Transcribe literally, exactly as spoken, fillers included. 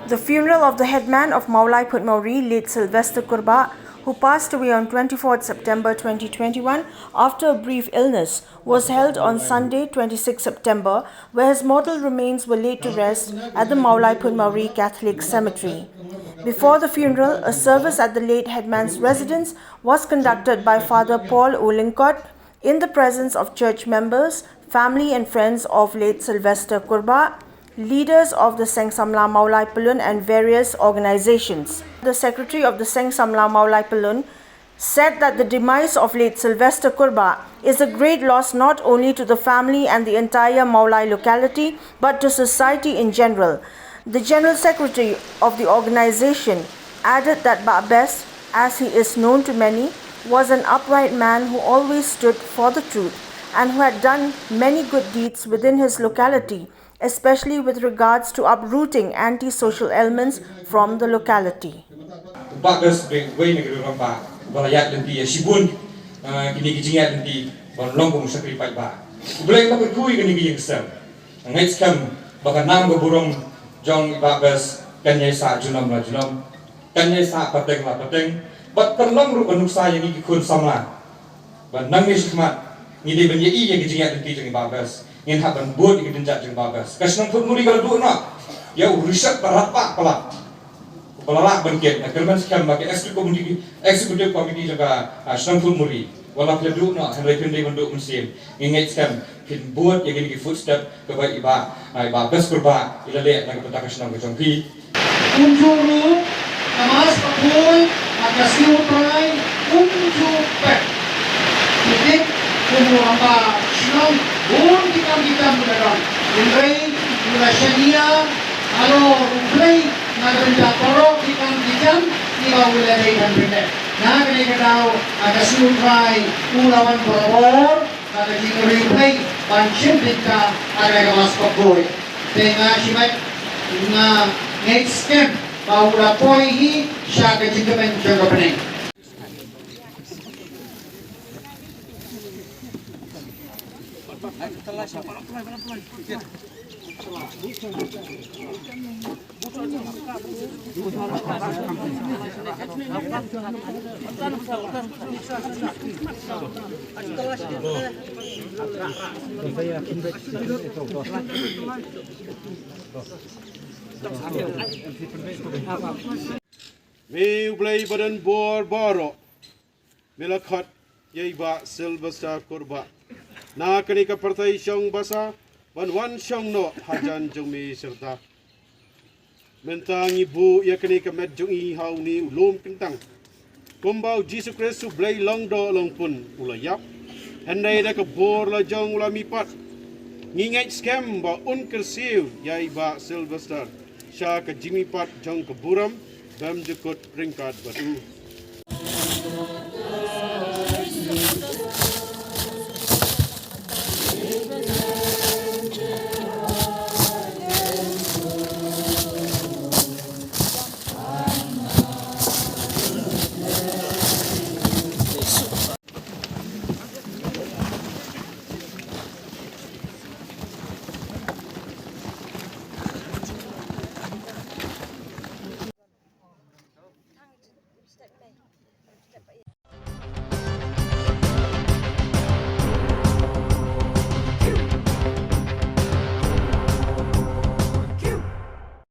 The funeral of the headman of Mawlai Phutmawri, late Sylvester Kurbah, who passed away on twenty-fourth September twenty twenty-one after a brief illness, was held on Sunday, twenty-sixth September, where his mortal remains were laid to rest at the Mawlai Phutmawri Catholic Cemetery. Before the funeral, a service at the late headman's residence was conducted by Father Paul Ulinkot in the presence of church members, family and friends of late Sylvester Kurbah, leaders of the Seng Samla Mawlai Pyllun and various organizations. The secretary of the Seng Samla Mawlai Pyllun said that the demise of late Sylvester Kurbah is a great loss not only to the family and the entire Mawlai locality, but to society in general. The general secretary of the organization added that Bah Best, as he is known to many, was an upright man who always stood for the truth and who had done many good deeds within his locality, especially with regards to uprooting anti-social elements from the locality. Bah Best, wei na ka rang ba ba la ïaid lynti ïa shibun kine ki jingïaid lynti ban long kum u shakri paidbah. U Blei u la kyrkhu ïa kine ki ïing ki sem. Nga ngeit skhem ba ka nam ka burom jong i Bah Best kan ïai sah junom la junom, kan ïai sah pateng la pateng, bad kan long ruh ka nuksa ïa ngi ki khun samla. Ba nangne shakhmat ngi dei ban ïohi ïa ki jingïaid lynti jong i Bah Best, ngin hap ban bud ïa ki jingïaid jong i Bah Best. Ka shnong Phutmuri ka la duh noh ïa u rishot ba radbah palat ba la lah ban kit. Nga kyrmen skhem ba ka executive committee, executive committee jong ka shnong Phutmuri, wat la phi la duh noh, hynrei phin dei ban duh mynsiem. Ngi ngeit skhem phin bud ïa kine ki footstep kaba i Bah, i Bah Best Kurbah i la leh na ka bynta ka shnong ka jong phi. Kumjuh ruh ka Mass Bakhuid ha ka Sngi U Trai kumjuh pep. Ki tip kum u rangbah shnong, bun ki kam ki jam u la don, hynrei u la shaniah halor U Blei na ka bynta baroh ki kam ki jam kiba u la dei ban pyndep. Na kane ka daw ha ka Sngi U Trai u la wan barabor. Ka jingkyrpad ban shim bynta ha ka Mass Bakhuid. Te nga shimet nga ngeit skhem ba u la poi hi sha ka jingkmen jong ka bneng. Me U Blei ba don bor baroh, me la khot ïa i Bah Sylvester Kurbah na kane ka pyrthei shong basa ban wan shong noh hajan jong me syrta. Mynta ngi buh ïa kane ka met jong i ha une u lum kyntang. Kumba U Jisu Khrist U Blei long doh long pun u la ïap, hynrei da ka bor la jong u la mihpat. Ngi ngeit skhem ba un kyrsiew ïa i Bah Sylvester sha ka jingmihpat jong ka burom bymjukut ryngkat bad u.